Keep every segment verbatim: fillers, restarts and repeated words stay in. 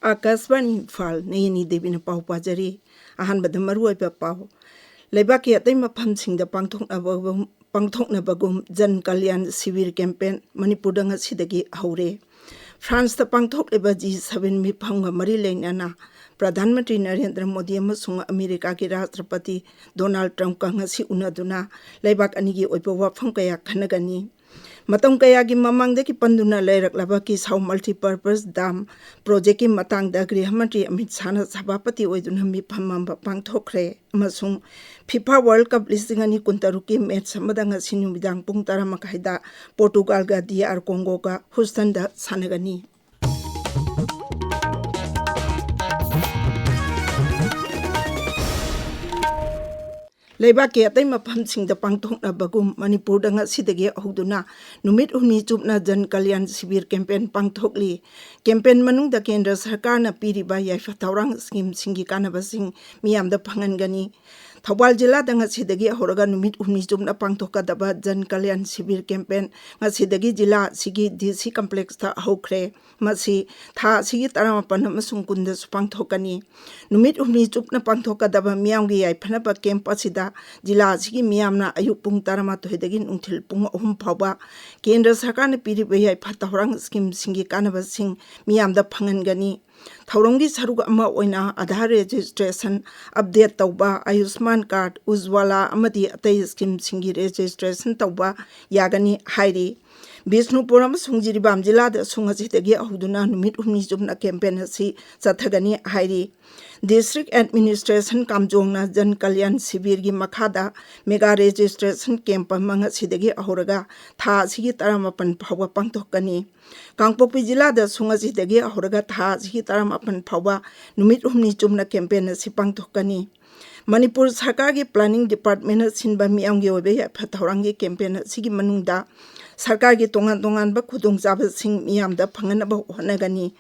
ꯑꯥꯀꯥꯁꯕꯥꯅꯤ ꯏꯝꯐꯥꯜ, ꯅꯌꯅꯤ ꯗꯦꯕꯤꯅ ꯄꯥꯎ ꯄꯥꯖꯔꯤ꯫ ꯑꯍꯥꯟꯕꯗ ꯃꯔꯨꯑꯣꯏꯕ ꯄꯥꯎ꯫ ꯂꯩꯕꯥꯛꯀꯤ ꯑꯇꯩ ꯃꯐꯝꯁꯤꯡꯗ ꯄꯥꯡꯊꯣꯛꯅꯕꯒꯨꯝ, ꯄꯥꯡꯊꯣꯛꯅꯕꯒꯨꯝ ꯖꯟ ꯀꯜꯌꯥꯟ ꯁꯤꯕꯤꯔ ꯀꯦꯝꯄꯦꯟ ꯃꯅꯤꯄꯨꯔꯗ ꯉꯁꯤꯗꯒꯤ ꯍꯧꯔꯦ꯫ ꯐ꯭ꯔꯥꯟꯁꯇ ꯄꯥꯡꯊꯣꯛꯂꯤꯕ ꯖꯤ ꯁꯚꯦꯟ ꯃꯤꯐꯝꯒ ꯃꯔꯤ ꯂꯩꯅꯅ ꯄ꯭ꯔꯙꯥꯟ ꯃꯟꯇ꯭ꯔꯤ ꯅꯔꯦꯟꯗ꯭ꯔ ꯃꯣꯗꯤ ꯑꯃꯁꯨꯡ ꯑꯃꯦꯔꯤꯀꯥꯒꯤ ꯔꯥꯁꯇ꯭ꯔꯄꯇꯤ ꯗꯣꯅꯥꯜꯗ ꯇ꯭ꯔꯝꯞꯀ ꯉꯁꯤ ꯎꯅꯗꯨꯅ ꯂꯩꯕꯥꯛ ꯑꯅꯤꯒꯤ ꯑꯣꯏꯕ ꯋꯥꯐꯝ ꯀꯌꯥ ꯈꯟꯅꯒꯅꯤ꯫ ꯃꯇꯝ ꯀꯌꯥꯒꯤ ꯃꯃꯥꯡꯗꯒꯤ ꯄꯟꯗꯨꯅ ꯂꯩꯔꯛꯂꯕ ꯀꯤꯁꯥꯎ multipurpose dam projectꯀꯤ ꯃꯇꯥꯡꯗ ꯒ꯭ꯔꯤꯍ ꯃꯟꯇ꯭ꯔꯤ ꯑꯃꯤꯠ ꯁꯥꯍꯅ ꯁꯚꯥꯄꯇꯤ ꯑꯣꯏꯗꯨꯅ ꯃꯤꯐꯝ ꯑꯃ ꯄꯥꯡꯊꯣꯛꯈ꯭ꯔꯦ ꯑꯃꯁꯨꯡ ꯐꯤꯐꯥ World Cup ꯂꯤꯁꯤꯡ ꯑꯅꯤ ꯀꯨꯟꯇꯔꯨꯛꯀꯤ match ꯑꯃꯗ ꯉꯁꯤ ꯅꯨꯃꯤꯗꯥꯡ ꯄꯨꯡ ꯇꯔꯥ ꯃꯈꯥꯏꯗ ꯄꯣꯔꯇꯨꯒꯥꯜꯒ ꯗꯤ ꯑꯥꯔ ꯀꯣꯡꯒꯣꯒ ꯍꯨꯁꯇꯟꯗ ꯁꯥꯟꯅꯒꯅꯤ꯫ ꯂꯩꯕꯥꯛꯀꯤ ꯑꯇꯩ ꯃꯐꯝꯁꯤꯡꯗ ꯄꯥꯡꯊꯣꯛꯅꯕꯒꯨꯝ ꯃꯅꯤꯄꯨꯔꯗ ꯉꯁꯤꯗꯒꯤ ꯍꯧꯗꯨꯅ ꯅꯨꯃꯤꯠ ꯍꯨꯝꯅꯤ ꯆꯨꯞꯅ ꯖꯟ ꯀꯜꯌꯥꯟ ꯁꯤꯕꯤꯔ ꯀꯦꯝꯄꯦꯟ ꯄꯥꯡꯊꯣꯛꯂꯤ꯫ ꯀꯦꯝꯄꯦꯟ ꯃꯅꯨꯡꯗ ꯀꯦꯟꯗ꯭ꯔ ꯁꯔꯀꯥꯔꯅ ꯄꯤꯔꯤꯕ ꯌꯥꯏꯐ ꯊꯧꯔꯥꯡ ꯁ꯭ꯀꯤꯝꯁꯤꯡꯒꯤ ꯀꯥꯟꯅꯕꯁꯤꯡ ꯃꯤꯌꯥꯝꯗ ꯐꯪꯍꯟꯒꯅꯤ꯫ ꯊꯧꯕꯥꯜ ꯖꯤꯂꯥꯗ ꯉꯁꯤꯗꯒꯤ ꯍꯧꯔꯒ ꯅꯨꯃꯤꯠ ꯍꯨꯝꯅꯤ ꯆꯨꯞꯅ ꯄꯥꯡꯊꯣꯛꯀꯗꯕ ꯖꯟ ꯀꯜꯌꯥꯟ ꯁꯤꯕꯤꯔ ꯀꯦꯝꯄꯦꯟ ꯉꯁꯤꯗꯒꯤ ꯖꯤꯂꯥ ꯑꯁꯤꯒꯤ ꯗꯤ ꯁꯤ ꯀꯝꯄ꯭ꯂꯦꯛꯁꯇ ꯍꯧꯈ꯭ꯔꯦ꯫ ꯃꯁꯤ ꯊꯥ ꯑꯁꯤꯒꯤ ꯇꯔꯥꯃꯥꯄꯟ ꯑꯃꯁꯨꯡ ꯀꯨꯟꯗꯁꯨ ꯄꯥꯡꯊꯣꯛꯀꯅꯤ꯫ ꯅꯨꯃꯤꯠ ꯍꯨꯝꯅꯤ ꯆꯨꯞꯅ ꯄꯥꯡꯊꯣꯛꯀꯗꯕ ꯃꯤꯌꯥꯝꯒꯤ ꯌꯥꯏꯐꯅꯕ ꯀꯦꯝꯞ ꯑꯁꯤꯗ ꯖꯤꯂꯥ ꯑꯁꯤꯒꯤ ꯃꯤꯌꯥꯝꯅ ꯑꯌꯨꯛ ꯄꯨꯡ ꯇꯔꯥꯃꯥꯊꯣꯏꯗꯒꯤ ꯅꯨꯡꯊꯤꯜ ꯄꯨꯡ ꯑꯍꯨꯝ ꯐꯥꯎꯕ ꯀꯦꯟꯗ꯭ꯔ ꯁꯔꯀꯥꯔꯅ ꯄꯤꯔꯤꯕ ꯌꯥꯏꯐ ꯊꯧꯔꯥꯡ ꯁ꯭ꯀꯤꯝꯁꯤꯡꯒꯤ ꯀꯥꯟꯅꯕꯁꯤꯡ ꯃꯤꯌꯥꯝꯗ ꯐꯪꯍꯟꯒꯅꯤ꯫ ꯊꯧꯔꯝꯒꯤ ꯁꯔꯨꯛ ꯑꯃ ꯑꯣꯏꯅ ꯑꯥꯙꯥꯔ ꯔꯦꯖꯤꯁꯇ꯭ꯔꯦꯁꯟ ꯑꯞꯗꯦꯠ ꯇꯧꯕ, ꯑꯌꯨꯁꯃꯥꯟ ꯀꯥꯔꯗ, ꯎꯖ꯭ꯋꯥꯂꯥ ꯑꯃꯗꯤ ꯑꯇꯩ ꯁ꯭ꯀꯤꯝꯁꯤꯡꯒꯤ ꯔꯦꯖꯤꯁꯇ꯭ꯔꯦꯁꯟ ꯇꯧꯕ ꯌꯥꯒꯅꯤ ꯍꯥꯏꯔꯤ꯫ ꯕꯤꯁꯅꯨꯄꯨꯔ ꯑꯃꯁꯨꯡ ꯖꯤꯔꯤꯕꯥꯝ ꯖꯤꯂꯥꯗꯁꯨ ꯉꯁꯤꯗꯒꯤ ꯍꯧꯗꯨꯅ ꯅꯨꯃꯤꯠ ꯍꯨꯝꯅꯤ ꯆꯨꯞꯅ ꯀꯦꯝꯄꯦꯟ ꯑꯁꯤ ꯆꯠꯊꯒꯅꯤ ꯍꯥꯏꯔꯤ꯫ ꯗꯤꯁꯇ꯭ꯔꯤꯛ ꯑꯦꯗꯃꯤꯅꯤꯁꯇ꯭ꯔꯦꯁꯟ ꯀꯥꯝꯖꯣꯡꯅ ꯖꯟ ꯀꯜꯌꯥꯟ ꯁꯤꯕꯤꯔꯒꯤ ꯃꯈꯥꯗ ꯃꯦꯒꯥ ꯔꯦꯖꯤꯁꯇ꯭ꯔꯦꯁꯟ ꯀꯦꯝꯞ ꯑꯃ ꯉꯁꯤꯗꯒꯤ ꯍꯧꯔꯒ ꯊꯥ ꯑꯁꯤꯒꯤ ꯇꯔꯥꯃꯥꯄꯟ ꯐꯥꯎꯕ ꯄꯥꯡꯊꯣꯛꯀꯅꯤ꯫ ꯀꯥꯡꯄꯣꯛꯄꯤ ꯖꯤꯂꯥꯗꯁꯨ ꯉꯁꯤꯗꯒꯤ ꯍꯧꯔꯒ ꯊꯥ ꯑꯁꯤꯒꯤ ꯇꯔꯥꯃꯥꯄꯟ ꯐꯥꯎꯕ ꯅꯨꯃꯤꯠ ꯍꯨꯝꯅꯤ ꯆꯨꯞꯅ ꯀꯦꯝꯄꯦꯟ ꯑꯁꯤ ꯄꯥꯡꯊꯣꯛꯀꯅꯤ꯫ ꯃꯅꯤꯄꯨꯔ ꯁꯔꯀꯥꯔꯒꯤ ꯄ꯭ꯂꯥꯅꯤꯡ ꯗꯤꯄꯥꯔꯠꯃꯦꯟꯅ ꯁꯤꯟꯕ ꯃꯤꯌꯥꯝꯒꯤ ꯑꯣꯏꯕ ꯌꯥꯏꯐ ꯊꯧꯔꯥꯡꯒꯤ ꯀꯦꯝꯄꯦꯟ ꯑꯁꯤꯒꯤ ꯃꯅꯨꯡꯗ ꯁꯔꯀꯥꯔꯒꯤ ꯇꯣꯉꯥꯟ ꯇꯣꯉꯥꯟꯕ ꯈꯨꯗꯣꯡꯆꯥꯕꯁꯤꯡ ꯃꯤꯌꯥꯝꯗ ꯐꯪꯍꯟꯅꯕ ꯍꯣꯠꯅꯒꯅꯤ꯫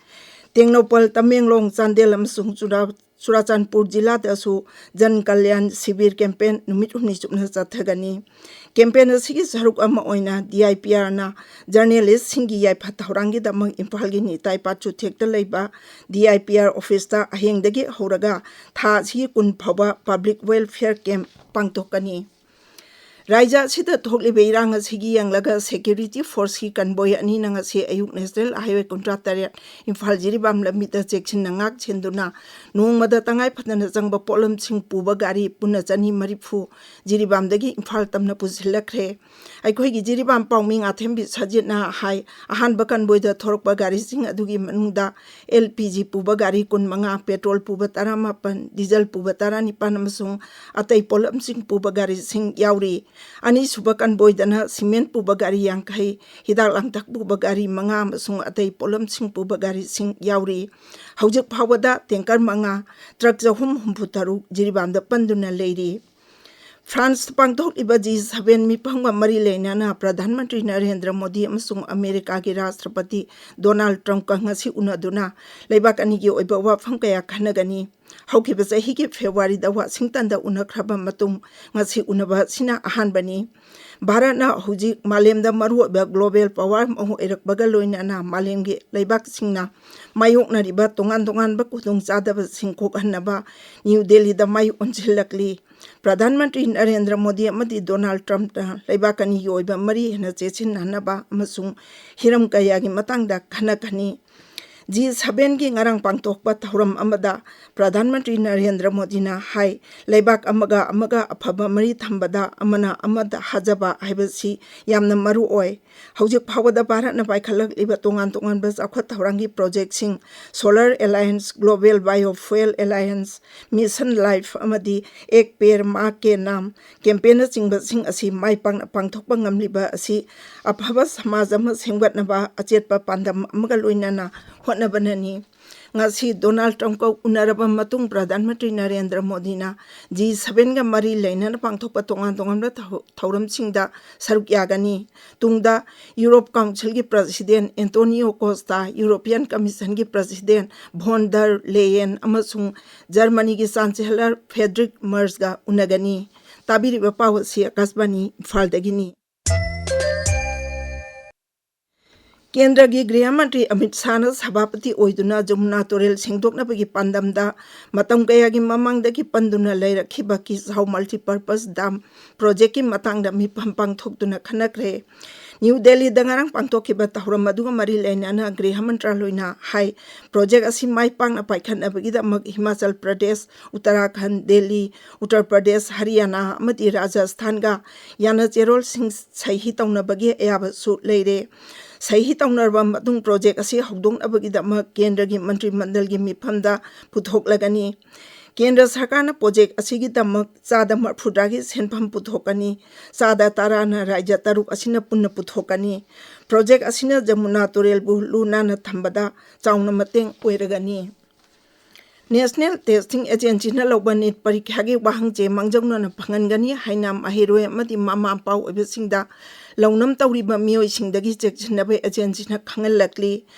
ꯇꯦꯡꯅꯧꯄꯜ, ꯇꯃꯦꯡꯂꯣꯡ, ꯆꯥꯟꯗꯦꯜ ꯑꯃꯁꯨꯡ ꯆꯨꯔꯥ-, ꯆꯨꯔꯥꯆꯥꯟꯄꯨꯔ ꯖꯤꯂꯥꯗꯁꯨ ꯖꯟ ꯀꯜꯌꯥꯟ ꯁꯤꯕꯤꯔ ꯀꯦꯝꯄꯦꯟ ꯅꯨꯃꯤꯠ ꯍꯨꯝꯅꯤ ꯆꯨꯞꯅ ꯆꯠꯊꯒꯅꯤ꯫ ꯀꯦꯝꯄꯦꯟ ꯑꯁꯤꯒꯤ ꯁꯔꯨꯛ ꯑꯃ ꯑꯣꯏꯅ ꯗꯤ ꯑꯥꯏ ꯄꯤ ꯑꯥꯔꯅ ꯖꯔꯅꯦꯂꯤꯁꯁꯤꯡꯒꯤ ꯌꯥꯏꯐ ꯊꯧꯔꯥꯡꯒꯤꯗꯃꯛ ꯏꯝꯐꯥꯜꯒꯤ ꯅꯤꯇꯥꯏ ꯄꯥꯠꯆꯨꯊꯦꯛꯇ ꯂꯩꯕ ꯗꯤ ꯑꯥꯏ ꯄꯤ ꯑꯥꯔ ꯑꯣꯐꯤꯁꯇ ꯍꯌꯦꯡꯗꯒꯤ ꯍꯧꯔꯒ ꯊꯥ ꯑꯁꯤꯒꯤ ꯀꯨꯟ ꯐꯥꯎꯕ ꯄꯕ꯭ꯂꯤꯛ ꯋꯦꯜꯐꯤꯌꯔ ꯀꯦꯝꯞ ꯄꯥꯡꯊꯣꯛꯀꯅꯤ꯫ ꯔꯥꯏꯖ ꯑꯁꯤꯗ ꯊꯣꯛꯂꯤꯕ ꯏꯔꯥꯡ ꯑꯁꯤꯒꯤ ꯌꯦꯡꯂꯒ ꯁꯦꯀ꯭ꯌꯨꯔꯤꯇꯤ ꯐꯣꯔꯁꯀꯤ ꯀꯟꯕꯣꯏ ꯑꯅꯤꯅ ꯉꯁꯤ ꯑꯌꯨꯛ ꯅꯦꯁꯅꯦꯜ ꯍꯥꯏꯋꯦ ꯀꯨꯟꯊ꯭ꯔꯥ ꯇꯔꯦꯠ ꯏꯝꯐꯥꯜ ꯖꯤꯔꯤꯕꯥꯝ ꯂꯝꯕꯤꯗ ꯆꯦꯛꯁꯤꯟꯅ ꯉꯥꯛ ꯁꯦꯟꯗꯨꯅ ꯅꯣꯡꯃꯗ ꯇꯉꯥꯏ ꯐꯗꯅ ꯆꯪꯕ ꯄꯣꯠꯂꯝꯁꯤꯡ ꯄꯨꯕ ꯒꯥꯔꯤ ꯄꯨꯟꯅ ꯆꯅꯤ ꯃꯔꯤꯐꯨ ꯖꯤꯔꯤꯕꯥꯝꯗꯒꯤ ꯏꯝꯐꯥꯜ ꯇꯝꯅ ꯄꯨꯁꯤꯜꯂꯛꯈ꯭ꯔꯦ꯫ ꯑꯩꯈꯣꯏꯒꯤ ꯖꯤꯔꯤꯕꯥꯝ ꯄꯥꯎꯃꯤ ꯉꯥꯊꯦꯝꯕꯤ ꯁꯖꯤꯠꯅ ꯍꯥꯏ, ꯑꯍꯥꯟꯕ ꯀꯟꯕꯣꯏꯗ ꯊꯣꯔꯛꯄ ꯒꯥꯔꯤꯁꯤꯡ ꯑꯗꯨꯒꯤ ꯃꯅꯨꯡꯗ ꯑꯦꯜ ꯄꯤ ꯖꯤ ꯄꯨꯕ ꯒꯥꯔꯤ ꯀꯨꯟꯃꯉꯥ, ꯄꯦꯇ꯭ꯔꯣꯜ ꯄꯨꯕ ꯇꯔꯥꯃꯥꯄꯟ, ꯗꯤꯖꯜ ꯄꯨꯕ ꯇꯔꯥꯅꯤꯄꯥꯟ ꯑꯃꯁꯨꯡ ꯑꯇꯩ ꯄꯣꯠꯂꯝꯁꯤꯡ ꯄꯨꯕ ꯒꯥꯔꯤꯁꯤꯡ ꯌꯥꯎꯔꯤ꯫ ꯑꯅꯤꯁꯨꯕ ꯀꯟꯕꯣꯏꯗꯅ ꯁꯤꯃꯦꯟ ꯄꯨꯕ ꯒꯥꯔꯤ ꯌꯥꯡꯈꯩ, ꯍꯤꯗꯥꯛ ꯂꯥꯡꯊꯛ ꯄꯨꯕ ꯒꯥꯔꯤ ꯃꯉꯥ ꯑꯃꯁꯨꯡ ꯑꯇꯩ ꯄꯣꯠꯂꯝꯁꯤꯡ ꯄꯨꯕ ꯒꯥꯔꯤꯁꯤꯡ ꯌꯥꯎꯔꯤ꯫ ꯍꯧꯖꯤꯛ ꯐꯥꯎꯕꯗ ꯇꯦꯡꯀꯔ ꯃꯉꯥ, ꯇ꯭ꯔꯛ ꯆꯍꯨꯝ ꯍꯨꯝꯐꯨ ꯇꯔꯨꯛ ꯖꯤꯔꯤꯕꯥꯝꯗ ꯄꯟꯗꯨꯅ ꯂꯩꯔꯤ꯫ ꯐ꯭ꯔꯥꯟꯁꯇ ꯄꯥꯡꯊꯣꯛꯂꯤꯕ ꯖꯤ ꯁꯚꯦꯟ ꯃꯤꯐꯝꯒ ꯃꯔꯤ ꯂꯩꯅꯅ ꯄ꯭ꯔꯙꯥꯟ ꯃꯟꯇ꯭ꯔꯤ ꯅꯔꯦꯟꯗ꯭ꯔ ꯃꯣꯗꯤ ꯑꯃꯁꯨꯡ ꯑꯃꯦꯔꯤꯀꯥꯒꯤ ꯔꯥꯁꯇ꯭ꯔꯄꯇꯤ ꯗꯣꯅꯥꯜꯗ ꯇ꯭ꯔꯝꯞꯀ ꯉꯁꯤ ꯎꯅꯗꯨꯅ ꯂꯩꯕꯥꯛ ꯑꯅꯤꯒꯤ ꯑꯣꯏꯕ ꯋꯥꯐꯝ ꯀꯌꯥ ꯈꯟꯅꯒꯅꯤ꯫ ꯍꯧꯈꯤꯕ ꯆꯍꯤꯒꯤ ꯐꯦꯕ꯭ꯔꯨꯋꯥꯔꯤꯗ ꯋꯥꯁꯤꯡꯇꯟꯗ ꯎꯅꯈ꯭ꯔꯕ ꯃꯇꯨꯡ ꯉꯁꯤ ꯎꯅꯕ ꯑꯁꯤꯅ ꯑꯍꯥꯟꯕꯅꯤ꯫ ꯚꯥꯔꯠꯅ ꯍꯧꯖꯤꯛ ꯃꯥꯂꯦꯝꯗ ꯃꯔꯨꯑꯣꯏꯕ ꯒ꯭ꯂꯣꯕꯦꯜ ꯄꯋꯥꯔ ꯑꯃ ꯑꯣꯏꯔꯛꯄꯒ ꯂꯣꯏꯅꯅ ꯃꯥꯂꯦꯝꯒꯤ ꯂꯩꯕꯥꯛꯁꯤꯡꯅ ꯃꯥꯌꯣꯛꯅꯔꯤꯕ ꯇꯣꯉꯥꯟ ꯇꯣꯉꯥꯟꯕ ꯈꯨꯗꯣꯡꯆꯥꯗꯕꯁꯤꯡ ꯀꯣꯛꯍꯟꯅꯕ ꯅ꯭ꯌꯨ ꯗꯦꯜꯂꯤꯗ ꯃꯥꯏ ꯑꯣꯟꯁꯤꯜꯂꯛꯂꯤ꯫ ꯄ꯭ꯔꯙꯥꯟ ꯃꯟꯇ꯭ꯔꯤ ꯅꯔꯦꯟꯗ꯭ꯔ ꯃꯣꯗꯤ ꯑꯃꯗꯤ ꯗꯣꯅꯥꯜꯗ ꯇ꯭ꯔꯝꯞꯅ ꯂꯩꯕꯥꯛ ꯑꯅꯤꯒꯤ ꯑꯣꯏꯕ ꯃꯔꯤ ꯍꯦꯟꯅ ꯆꯦꯠꯁꯤꯟꯅꯅꯕ ꯑꯃꯁꯨꯡ ꯍꯤꯔꯝ ꯀꯌꯥꯒꯤ ꯃꯇꯥꯡꯗ ꯈꯟꯅꯒꯅꯤ꯫ ꯖꯤ ꯁꯚꯦꯟꯒꯤ ꯉꯔꯥꯡ ꯄꯥꯡꯊꯣꯛꯄ ꯊꯧꯔꯝ ꯑꯃꯗ ꯄ꯭ꯔꯙꯥꯟ ꯃꯟꯇ꯭ꯔꯤ ꯅꯔꯦꯟꯗ꯭ꯔ ꯃꯣꯗꯤꯅ ꯍꯥꯏ, ꯂꯩꯕꯥꯛ ꯑꯃꯒ ꯑꯃꯒ ꯑꯐꯕ ꯃꯔꯤ ꯊꯝꯕꯗ ꯑꯃꯅ ꯑꯃꯗ ꯍꯥꯖꯕ ꯍꯥꯏꯕꯁꯤ ꯌꯥꯝꯅ ꯃꯔꯨ ꯑꯣꯏ꯫ ꯍꯧꯖꯤꯛ ꯐꯥꯎꯕꯗ ꯚꯥꯔꯠꯅ ꯄꯥꯏꯈꯠꯂꯛꯂꯤꯕ ꯇꯣꯉꯥꯟ ꯇꯣꯉꯥꯟꯕ ꯆꯥꯎꯈꯠ ꯊꯧꯔꯥꯡꯒꯤ ꯄ꯭ꯔꯣꯖꯦꯛꯁꯤꯡ, solar alliance, global biofuel alliance, mission life ꯑꯃꯗꯤ ꯑꯦꯛ ꯄꯦꯔ ꯃꯥ ꯀꯦ ꯅꯥꯝ ꯀꯦꯝꯄꯦꯟꯅꯆꯤꯡꯕꯁꯤꯡ ꯑꯁꯤ ꯃꯥꯏ ꯄꯥꯛꯅ ꯄꯥꯡꯊꯣꯛꯄ ꯉꯝꯂꯤꯕ ꯑꯁꯤ ꯑꯐꯕ ꯁꯃꯥꯖ ꯑꯃ ꯁꯦꯝꯒꯠꯅꯕ ꯑꯆꯦꯠꯄ ꯄꯥꯟꯗꯝ ꯑꯃꯒ ꯂꯣꯏꯅꯅ ꯍꯣꯠꯅꯕꯅꯅꯤ꯫ ꯉꯁꯤ ꯗꯣꯅꯥꯜꯗ ꯇ꯭ꯔꯝꯞꯀ ꯎꯅꯔꯕ ꯃꯇꯨꯡ ꯄ꯭ꯔꯙꯥꯟ ꯃꯟꯇ꯭ꯔꯤ ꯅꯔꯦꯟꯗ꯭ꯔ ꯃꯣꯗꯤꯅ ꯖꯤ ꯁꯚꯦꯟꯒ ꯃꯔꯤ ꯂꯩꯅꯅ ꯄꯥꯡꯊꯣꯛꯄ ꯇꯣꯉꯥꯟ ꯇꯣꯉꯥꯟꯕ ꯊꯧ-, ꯊꯧꯔꯝꯁꯤꯡꯗ ꯁꯔꯨꯛ ꯌꯥꯒꯅꯤ꯫ ꯇꯨꯡꯗ ꯌꯨꯔꯣꯞ ꯀꯥꯎꯟꯁꯤꯜꯒꯤ ꯄ꯭ꯔꯁꯤꯗꯦꯟ ꯑꯦꯟꯇꯣꯅꯤꯑꯣ ꯀꯣꯁꯇꯥ, ꯌꯨꯔꯣꯄꯤꯌꯟ ꯀꯃꯤꯁꯟꯒꯤ ꯄ꯭ꯔꯁꯤꯗꯦꯟ ꯚꯣꯟ ꯗꯔ ꯂꯦꯌꯦꯟ ꯑꯃꯁꯨꯡ ꯖꯔꯃꯅꯤꯒꯤ ꯆꯥꯟꯁꯦꯂꯔ ꯐ꯭ꯔꯦꯗꯔꯤꯛ ꯃꯔꯁꯒ ꯎꯅꯒꯅꯤ꯫ ꯇꯥꯕꯤꯔꯤꯕ ꯄꯥꯎ ꯑꯁꯤ ꯑꯀꯥꯁꯕꯥꯅꯤ ꯏꯝꯐꯥꯜꯗꯒꯤꯅꯤ꯫ ꯀꯦꯟꯗ꯭ꯔꯒꯤ ꯒ꯭ꯔꯤꯍ ꯃꯟꯇ꯭ꯔꯤ ꯑꯃꯤꯠ ꯁꯥꯍꯅ ꯁꯚꯥꯄꯇꯤ ꯑꯣꯏꯗꯨꯅ ꯖꯃꯨꯅꯥ ꯇꯨꯔꯦꯜ ꯁꯦꯡꯗꯣꯛꯅꯕꯒꯤ ꯄꯥꯟꯗꯝꯗ ꯃꯇꯝ ꯀꯌꯥꯒꯤ ꯃꯃꯥꯡꯗꯒꯤ ꯄꯟꯗꯨꯅ ꯂꯩꯔꯛꯈꯤꯕ ꯀꯤꯁꯍꯥꯎ ꯃꯜꯇꯤꯄꯔꯄꯁ ꯗꯥꯝ ꯄ꯭ꯔꯣꯖꯦꯛꯀꯤ ꯃꯇꯥꯡꯗ ꯃꯤꯐꯝ ꯄꯥꯡꯊꯣꯛꯇꯨꯅ ꯈꯟꯅꯈ꯭ꯔꯦ꯫ ꯅ꯭ꯌꯨ ꯗꯦꯜꯂꯤꯗ ꯉꯔꯥꯡ ꯄꯥꯡꯊꯣꯛꯈꯤꯕ ꯊꯧꯔꯝ ꯑꯗꯨꯒ ꯃꯔꯤ ꯂꯩꯅꯅ ꯒ꯭ꯔꯤꯍ ꯃꯟꯇ꯭ꯔꯥꯂꯣꯏꯅ ꯍꯥꯏ, ꯄ꯭ꯔꯣꯖꯦꯛ ꯑꯁꯤ ꯃꯥꯏ ꯄꯥꯛꯅ ꯄꯥꯏꯈꯠꯅꯕꯒꯤꯗꯃꯛ ꯍꯤꯃꯥꯆꯜ ꯄ꯭ꯔꯗꯦꯁ, ꯎꯠꯇꯔꯥꯈꯟꯗ, ꯗꯦꯜꯂꯤ, ꯎꯠꯇꯔ ꯄ꯭ꯔꯗꯦꯁ, ꯍꯔꯤꯌꯥꯅꯥ ꯑꯃꯗꯤ ꯔꯥꯖꯁꯊꯥꯟꯒ ꯌꯥꯅꯆꯦꯔꯣꯜꯁꯤꯡ ꯁꯍꯤ ꯇꯧꯅꯕꯒꯤ ꯑꯌꯥꯕꯁꯨ ꯂꯩꯔꯦ꯫ ꯁꯍꯤ ꯇꯧꯅꯔꯕ ꯃꯇꯨꯡ ꯄ꯭ꯔꯣꯖꯦꯛ ꯑꯁꯤ ꯍꯧꯗꯣꯛꯅꯕꯒꯤꯗꯃꯛ ꯀꯦꯟꯗ꯭ꯔꯒꯤ ꯃꯟꯇ꯭ꯔꯤ ꯃꯟꯗꯜꯒꯤ ꯃꯤꯐꯝꯗ ꯄꯨꯊꯣꯛꯂꯒꯅꯤ꯫ ꯀꯦꯟꯗ꯭ꯔ ꯁꯔꯀꯥꯔꯅ ꯄ꯭ꯔꯣꯖꯦꯛ ꯑꯁꯤꯒꯤꯗꯃꯛ ꯆꯥꯗ ꯃꯔꯐꯨꯇꯔꯥꯒꯤ ꯁꯦꯟꯐꯝ ꯄꯨꯊꯣꯛꯀꯅꯤ꯫ ꯆꯥꯗ ꯇꯔꯥꯅ ꯔꯥꯖ꯭ꯌ ꯇꯔꯨꯛ ꯑꯁꯤꯅ ꯄꯨꯟꯅ ꯄꯨꯊꯣꯛꯀꯅꯤ꯫ ꯄ꯭ꯔꯣꯖꯦꯛ ꯑꯁꯤꯅ ꯖꯃꯨꯅꯥ ꯇꯨꯔꯦꯜꯕꯨ ꯂꯨ ꯅꯥꯟꯅ ꯊꯝꯕꯗ ꯆꯥꯎꯅ ꯃꯇꯦꯡ ꯑꯣꯏꯔꯒꯅꯤ꯫ ꯅꯦꯁꯅꯦꯜ ꯇꯦꯁꯇꯤꯡ ꯑꯦꯖꯦꯟꯁꯤꯅ ꯂꯧꯕ ꯅꯤꯠ ꯄꯔꯤꯈ꯭ꯌꯥꯒꯤ ꯋꯥꯍꯪꯁꯦ ꯃꯥꯡꯖꯧꯅꯅ ꯐꯪꯍꯟꯒꯅꯤ ꯍꯥꯏꯅ ꯃꯍꯩꯔꯣꯏ ꯑꯃꯗꯤ ꯃꯃꯥ ꯃꯄꯥ ꯑꯣꯏꯕꯁꯤꯡꯗ ꯂꯧꯅꯝ ꯇꯧꯔꯤꯕ ꯃꯤꯑꯣꯏꯁꯤꯡꯗꯒꯤ ꯆꯦꯛꯁꯤꯟꯅꯕ ꯑꯦꯖꯦꯟꯁꯤꯅ ꯈꯪꯍꯜꯂꯛꯂꯤ꯫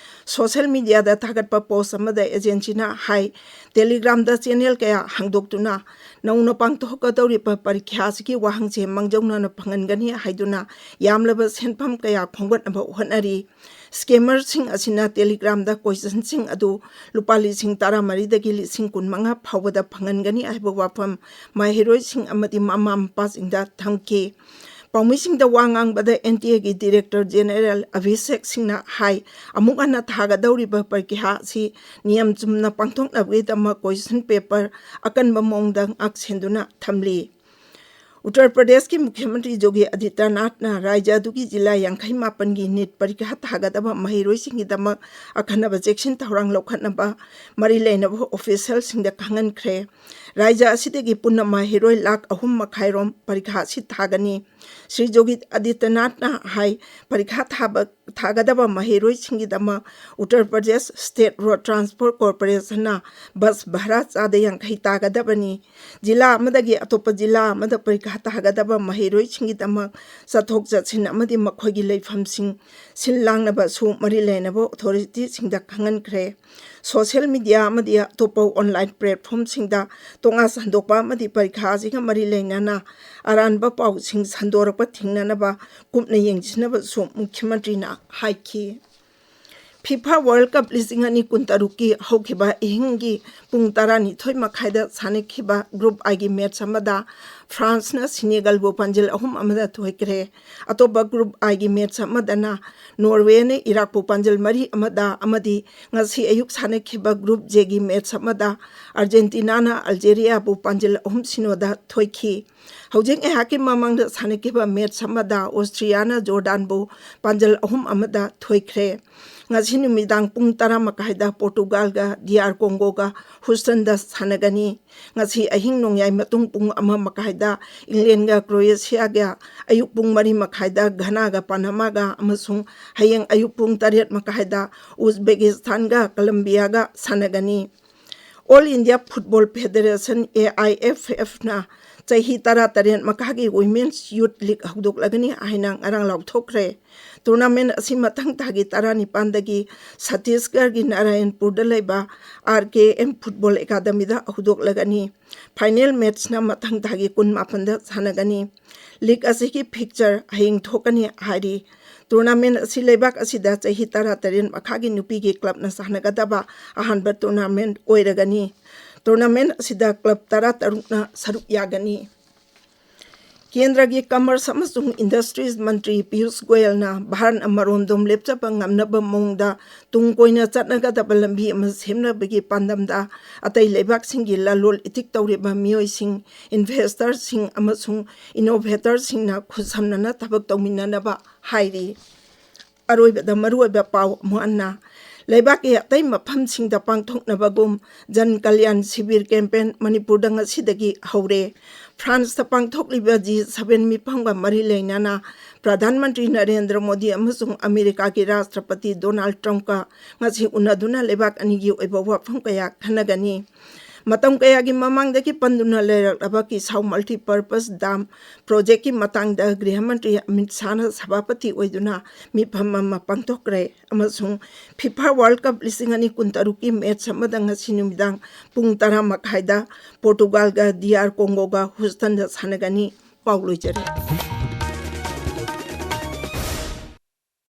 ꯁꯣꯁꯦꯜ ꯃꯤꯗꯤꯌꯥꯗ ꯊꯥꯒꯠꯄ ꯄꯣꯁ ꯑꯃꯗ ꯑꯦꯖꯦꯟꯁꯤꯅ ꯍꯥꯏ, ꯇꯦꯂꯤꯒ꯭ꯔꯥꯝꯗ ꯆꯦꯅꯦꯜ ꯀꯌꯥ ꯍꯥꯡꯗꯣꯛꯇꯨꯅ ꯅꯧꯅ ꯄꯥꯡꯊꯣꯛꯀꯗꯧꯔꯤꯕ ꯄꯔꯤꯈ꯭ꯌꯥ ꯑꯁꯤꯒꯤ ꯋꯥꯍꯪꯁꯦ ꯃꯥꯡꯖꯧꯅꯅ ꯐꯪꯍꯟꯒꯅꯤ ꯍꯥꯏꯗꯨꯅ ꯌꯥꯝꯂꯕ ꯁꯦꯟꯐꯝ ꯀꯌꯥ ꯈꯣꯝꯒꯠꯅꯕ ꯍꯣꯠꯅꯔꯤ꯫ ꯁ꯭ꯀꯦꯃꯔꯁꯤꯡ ꯑꯁꯤꯅ ꯇꯦꯂꯤꯒ꯭ꯔꯥꯝꯗ ꯀꯣꯏꯁꯟꯁꯤꯡ ꯑꯗꯨ ꯂꯨꯄꯥ ꯂꯤꯁꯤꯡ ꯇꯔꯥꯃꯔꯤꯗꯒꯤ ꯂꯤꯁꯤꯡ ꯀꯨꯟꯃꯉꯥ ꯐꯥꯎꯕꯗ ꯐꯪꯍꯟꯒꯅꯤ ꯍꯥꯏꯕ ꯋꯥꯐꯝ ꯃꯍꯩꯔꯣꯏꯁꯤꯡ ꯑꯃꯗꯤ ꯃꯃꯥ ꯃꯄꯥꯁꯤꯡꯗ ꯊꯝꯈꯤ꯫ ꯄꯥꯎꯃꯤꯁꯤꯡꯗ ꯋꯥ ꯉꯥꯡꯕꯗ ꯑꯦꯟ ꯇꯤ ꯑꯦꯒꯤ ꯗꯤꯔꯦꯛꯇꯔ ꯖꯦꯅꯦꯔꯦꯜ ꯑꯚꯤꯁꯦꯛ ꯁꯤꯡꯅ ꯍꯥꯏ, ꯑꯃꯨꯛ ꯍꯟꯅ ꯊꯥꯒꯗꯧꯔꯤꯕ ꯄꯔꯤꯈ꯭ꯌꯥ ꯑꯁꯤ ꯅꯤꯌꯝ ꯆꯨꯝꯅ ꯄꯥꯡꯊꯣꯛꯅꯕꯒꯤꯗꯃꯛ ꯀꯣꯏꯁꯟ ꯄꯦꯄꯔ ꯑꯀꯟꯕ ꯃꯑꯣꯡꯗ ꯉꯥꯛꯁꯦꯟꯗꯨꯅ ꯊꯝꯂꯤ꯫ ꯎꯠꯇꯔ ꯄ꯭ꯔꯗꯦꯁꯀꯤ ꯃꯨꯈ꯭ꯌ ꯃꯟꯇ꯭ꯔꯤ ꯌꯣꯒꯤ ꯑꯗꯤꯇ꯭ꯌꯅꯥꯊꯅ ꯔꯥꯖ꯭ꯌ ꯑꯗꯨꯒꯤ ꯖꯤꯂꯥ ꯌꯥꯡꯈꯩ ꯃꯥꯄꯟꯒꯤ ꯅꯤꯠ ꯄꯔꯤꯈ꯭ꯌꯥ ꯊꯥꯒꯗꯕ ꯃꯍꯩꯔꯣꯏꯁꯤꯡꯒꯤꯗꯃꯛ ꯑꯈꯟꯅꯕ ꯆꯦꯛꯁꯤꯟ ꯊꯧꯔꯥꯡ ꯂꯧꯈꯠꯅꯕ ꯃꯔꯤ ꯂꯩꯅꯕ ꯑꯣꯐꯤꯁꯤꯌꯦꯜꯁꯤꯡꯗ ꯈꯪꯍꯟꯈ꯭ꯔꯦ꯫ ꯔꯥꯖ꯭ꯌ ꯑꯁꯤꯗꯒꯤ ꯄꯨꯟꯅ ꯃꯍꯩꯔꯣꯏ ꯂꯥꯈ ꯑꯍꯨꯝ ꯃꯈꯥꯏꯔꯣꯝ ꯄꯔꯤꯈꯥ ꯑꯁꯤ ꯊꯥꯒꯅꯤ꯫ ꯁ꯭ꯔꯤ ꯌꯣꯒꯤ ꯑꯗꯤꯇ꯭ꯌꯅꯥꯊꯅ ꯍꯥꯏ, ꯄꯔꯤꯈꯥ ꯊꯥꯕ, ꯊꯥꯒꯗꯕ ꯃꯍꯩꯔꯣꯏꯁꯤꯡꯒꯤꯗꯃꯛ Uttar Pradesh state road transport ꯀꯣꯔꯄꯣꯔꯦꯁꯟꯅ ꯕꯁ ꯚꯔꯥ ꯆꯥꯗ ꯌꯥꯡꯈꯩ ꯇꯥꯒꯗꯕꯅꯤ꯫ ꯖꯤꯂꯥ ꯑꯃꯗꯒꯤ ꯑꯇꯣꯞꯄ ꯖꯤꯂꯥ ꯑꯃꯗ ꯄꯔꯤꯈꯥ ꯊꯥꯒꯗꯕ ꯃꯍꯩꯔꯣꯏꯁꯤꯡꯒꯤꯗꯃꯛ ꯆꯠꯊꯣꯛ ꯆꯠꯁꯤꯟ ꯑꯃꯗꯤ ꯃꯈꯣꯏꯒꯤ ꯂꯩꯐꯝꯁꯤꯡ ꯁꯤꯜ ꯂꯥꯡꯅꯕꯁꯨ ꯃꯔꯤ ꯂꯩꯅꯕ ꯑꯣꯊꯣꯔꯤꯇꯤꯁꯤꯡꯗ ꯈꯪꯍꯟꯈ꯭ꯔꯦ꯫ ꯁꯣꯁꯤꯌꯦꯜ ꯃꯤꯗꯤꯌꯥ ꯑꯃꯗꯤ ꯑꯇꯣꯞꯄ ꯑꯣꯟꯂꯥꯏꯟ ꯄ꯭ꯂꯦꯠꯐꯣꯝꯁꯤꯡꯗ ꯇꯣꯉꯥꯟ ꯁꯟꯗꯣꯛꯄ ꯑꯃꯗꯤ ꯄꯔꯤꯈꯥ ꯑꯁꯤꯒ ꯃꯔꯤ ꯂꯩꯅꯅ ꯑꯔꯥꯟꯕ ꯄꯥꯎꯁꯤꯡ ꯁꯟꯗꯣꯔꯛꯄ ꯊꯤꯡꯅꯅꯕ ꯀꯨꯞꯅ ꯌꯦꯡꯁꯤꯟꯅꯕꯁꯨ ꯃꯨꯈ꯭ꯌꯃꯟꯇ꯭ꯔꯤꯅ ꯍꯥꯏꯈꯤ꯫ ꯐꯤꯐꯥ ꯋꯥꯔꯜ ꯀꯞ ꯂꯤꯁꯤꯡ ꯑꯅꯤ ꯀꯨꯟꯇꯔꯨꯛꯀꯤ ꯍꯧꯈꯤꯕ ꯑꯍꯤꯡꯒꯤ ꯄꯨꯡ ꯇꯔꯥꯅꯤꯊꯣꯏ ꯃꯈꯥꯏꯗ ꯁꯥꯟꯅꯈꯤꯕ ꯒ꯭ꯔꯨꯞ ꯑꯥꯏꯒꯤ ꯃꯦꯠꯆ ꯑꯃꯗ ꯐ꯭ꯔꯥꯟꯁꯅ ꯁꯤꯅꯦꯒꯜꯕꯨ ꯄꯥꯟꯖꯤꯜ ꯑꯍꯨꯝ ꯑꯃꯗ ꯊꯣꯏꯈ꯭ꯔꯦ꯫ ꯑꯇꯣꯞꯄ ꯒ꯭ꯔꯨꯞ ꯑꯥꯏꯒꯤ ꯃꯦꯠꯆ ꯑꯃꯗꯅ ꯅꯣꯔꯋꯦꯅ ꯏꯔꯥꯛꯄꯨ ꯄꯥꯟꯖꯤꯜ ꯃꯔꯤ ꯑꯃꯗ ꯑꯃꯗꯤ ꯉꯁꯤ ꯑꯌꯨꯛ ꯁꯥꯟꯅꯈꯤꯕ ꯒ꯭ꯔꯨꯞ ꯖꯦꯒꯤ ꯃꯦꯠꯆ ꯑꯃꯗ ꯑꯥꯔꯖꯦꯟꯇꯤꯅꯥꯅ ꯑꯜꯖꯦꯔꯤꯌꯥꯕꯨ ꯄꯥꯟꯖꯤꯜ ꯑꯍꯨꯝ ꯁꯤꯅꯣꯗ ꯊꯣꯏꯈꯤ꯫ ꯍꯧꯖꯤꯛ ꯉꯥꯏꯍꯥꯛꯀꯤ ꯃꯃꯥꯡꯗ ꯁꯥꯟꯅꯈꯤꯕ ꯃꯦꯠꯆ ꯑꯃꯗ ꯑꯣꯁꯇ꯭ꯔꯤꯌꯥꯅ ꯖꯣꯔꯗꯥꯟꯕꯨ ꯄꯥꯟꯖꯜ ꯑꯍꯨꯝ ꯑꯃꯗ ꯊꯣꯏꯈ꯭ꯔꯦ꯫ ꯉꯁꯤ ꯅꯨꯃꯤꯗꯥꯡ ꯄꯨꯡ ꯇꯔꯥ ꯃꯈꯥꯏꯗ ꯄꯣꯔꯇꯨꯒꯥꯜꯒ ꯗꯤ ꯑꯥꯔ ꯀꯣꯡꯒꯣꯒ ꯍꯨꯁꯇꯟꯗ ꯁꯥꯟꯅꯒꯅꯤ꯫ ꯉꯁꯤ ꯑꯍꯤꯡ ꯅꯣꯡꯌꯥꯏ ꯃꯇꯨꯡ ꯄꯨꯡ ꯑꯃ ꯃꯈꯥꯏꯗ ꯏꯪꯂꯦꯟꯒ ꯀ꯭ꯔꯣꯌꯦꯁꯤꯌꯥꯒ, ꯑꯌꯨꯛ ꯄꯨꯡ ꯃꯔꯤ ꯃꯈꯥꯏꯗ ꯘꯅꯥꯒ ꯄꯥꯅꯃꯥꯒ ꯑꯃꯁꯨꯡ ꯍꯌꯦꯡ ꯑꯌꯨꯛ ꯄꯨꯡ ꯇꯔꯦꯠ ꯃꯈꯥꯏꯗ ꯎꯖꯕꯦꯀꯤꯁꯇꯥꯟꯒ ꯀꯂꯝꯕꯤꯌꯥꯒ ꯁꯥꯟꯅꯒꯅꯤ꯫ All India football federation, A I F ꯑꯦꯐꯅ ꯆꯍꯤ ꯇꯔꯥꯇꯔꯦꯠ ꯃꯈꯥꯒꯤ ꯋꯤꯃꯦꯟꯁ ꯌꯨꯠ ꯂꯤꯒ ꯍꯧꯗꯣꯛꯂꯒꯅꯤ ꯍꯥꯏꯅ ꯉꯔꯥꯡ ꯂꯥꯎꯊꯣꯛꯈ꯭ꯔꯦ꯫ ꯇꯣꯔꯅꯥꯃꯦꯟ ꯑꯁꯤ ꯃꯊꯪ ꯊꯥꯒꯤ ꯇꯔꯥꯅꯤꯄꯥꯟꯗꯒꯤ ꯁꯠꯇꯤꯁꯒꯔꯒꯤ ꯅꯥꯔꯥꯌꯟꯄꯨꯔꯗ ꯂꯩꯕ ꯑꯥꯔ ꯀꯦ ꯑꯦꯝ ꯐꯨꯠꯕꯣꯜ ꯑꯦꯀꯥꯗꯃꯤꯗ ꯍꯧꯗꯣꯛꯂꯒꯅꯤ꯫ ꯐꯥꯏꯅꯦꯜ ꯃꯦꯠꯆꯅ ꯃꯊꯪ ꯊꯥꯒꯤ ꯀꯨꯟꯃꯥꯄꯟꯗ ꯁꯥꯟꯅꯒꯅꯤ꯫ ꯂꯤꯒ ꯑꯁꯤꯒꯤ ꯐꯤꯛꯆꯔ ꯍꯌꯦꯡ ꯊꯣꯛꯀꯅꯤ ꯍꯥꯏꯔꯤ꯫ ꯇꯣꯔꯅꯥꯃꯦꯟ ꯑꯁꯤ ꯂꯩꯕꯥꯛ ꯑꯁꯤꯗ ꯆꯍꯤ ꯇꯔꯥꯇꯔꯦꯠ ꯃꯈꯥꯒꯤ ꯅꯨꯄꯤꯒꯤ ꯀ꯭ꯂꯕꯅ ꯁꯥꯟꯅꯒꯗꯕ ꯑꯍꯥꯟꯕ ꯇꯣꯔꯅꯥꯃꯦꯟ ꯑꯣꯏꯔꯒꯅꯤ꯫ ꯇꯣꯔꯅꯥꯃꯦꯟ ꯑꯁꯤꯗ ꯀ꯭ꯂꯕ ꯇꯔꯥꯇꯔꯨꯛꯅ ꯁꯔꯨꯛ ꯌꯥꯒꯅꯤ꯫ ꯀꯦꯟꯗ꯭ꯔꯒꯤ ꯀꯃꯔꯁ ꯑꯃꯁꯨꯡ ꯏꯟꯗꯁꯇ꯭ꯔꯤꯁ ꯃꯟꯇ꯭ꯔꯤ ꯄꯤꯌꯨꯁ ꯒꯣꯌꯜꯅ ꯚꯥꯔꯠꯅ ꯃꯔꯣꯝꯗꯣꯝ ꯂꯦꯞꯆꯕ ꯉꯝꯅꯕ ꯃꯑꯣꯡꯗ ꯇꯨꯡ ꯀꯣꯏꯅ ꯆꯠꯅꯒꯗꯕ ꯂꯝꯕꯤ ꯑꯃ ꯁꯦꯝꯅꯕꯒꯤ ꯄꯥꯟꯗꯝꯗ ꯑꯇꯩ ꯂꯩꯕꯥꯛꯁꯤꯡꯒꯤ ꯂꯂꯣꯜ ꯏꯇꯤꯛ ꯇꯧꯔꯤꯕ ꯃꯤꯑꯣꯏꯁꯤꯡ, ꯏꯟꯚꯦꯁꯇꯔꯁꯤꯡ ꯑꯃꯁꯨꯡ ꯏꯅꯣꯚꯦꯇꯔꯁꯤꯡꯅ ꯈꯨꯠꯁꯝꯅꯅ ꯊꯕꯛ ꯇꯧꯃꯤꯟꯅꯅꯕ ꯍꯥꯏꯔꯤ꯫ ꯑꯔꯣꯏꯕꯗ ꯃꯔꯨꯑꯣꯏꯕ ꯄꯥꯎ ꯑꯃꯨꯛ ꯍꯟꯅ, ꯂꯩꯕꯥꯛꯀꯤ ꯑꯇꯩ ꯃꯐꯝꯁꯤꯡꯗ ꯄꯥꯡꯊꯣꯛꯅꯕꯒꯨꯝ ꯖꯟ ꯀꯜꯌꯥꯟ ꯁꯤꯕꯤꯔ ꯀꯦꯝꯄꯦꯟ ꯃꯅꯤꯄꯨꯔꯗ ꯉꯁꯤꯗꯒꯤ ꯍꯧꯔꯦ꯫ ꯐ꯭ꯔꯥꯟꯁꯇ ꯄꯥꯡꯊꯣꯛꯂꯤꯕ ꯖꯤ ꯁꯚꯦꯟ ꯃꯤꯐꯝꯒ ꯃꯔꯤ ꯂꯩꯅꯅ ꯄ꯭ꯔꯙꯥꯟ ꯃꯟꯇ꯭ꯔꯤ ꯅꯔꯦꯟꯗ꯭ꯔ ꯃꯣꯗꯤ ꯑꯃꯁꯨꯡ ꯑꯃꯦꯔꯤꯀꯥꯒꯤ ꯔꯥꯁꯇ꯭ꯔꯄꯇꯤ ꯗꯣꯅꯥꯜꯗ ꯇ꯭ꯔꯝꯞꯀ ꯉꯁꯤ ꯎꯅꯗꯨꯅ ꯂꯩꯕꯥꯛ ꯑꯅꯤꯒꯤ ꯑꯣꯏꯕ ꯋꯥꯐꯝ ꯀꯌꯥ ꯈꯟꯅꯒꯅꯤ꯫ ꯃꯇꯝ ꯀꯌꯥꯒꯤ ꯃꯃꯥꯡꯗꯒꯤ ꯄꯟꯗꯨꯅ ꯂꯩꯔꯛꯂꯕ ꯀꯤꯁꯥꯎ multipurpose dam projectꯀꯤ ꯃꯇꯥꯡꯗ ꯒ꯭ꯔꯤꯍ ꯃꯟꯇ꯭ꯔꯤ ꯑꯃꯤꯠ ꯁꯥꯍꯅ ꯁꯚꯥꯄꯇꯤ ꯑꯣꯏꯗꯨꯅ ꯃꯤꯐꯝ ꯑꯃ ꯄꯥꯡꯊꯣꯛꯈ꯭ꯔꯦ ꯑꯃꯁꯨꯡ FIFA World Cup ꯂꯤꯁꯤꯡ ꯑꯅꯤ ꯀꯨꯟꯇꯔꯨꯛꯀꯤ match ꯑꯃꯗ ꯉꯁꯤ ꯅꯨꯃꯤꯗꯥꯡ ꯄꯨꯡ ꯇꯔꯥ ꯃꯈꯥꯏꯗ ꯄꯣꯔꯇꯨꯒꯥꯜꯒ ꯗꯤ ꯑꯥꯔ ꯀꯣꯡꯒꯣꯒ ꯍꯨꯁꯇꯟꯗ ꯁꯥꯟꯅꯒꯅꯤ꯫ ꯄꯥꯎ ꯂꯣꯏꯖꯔꯦ꯫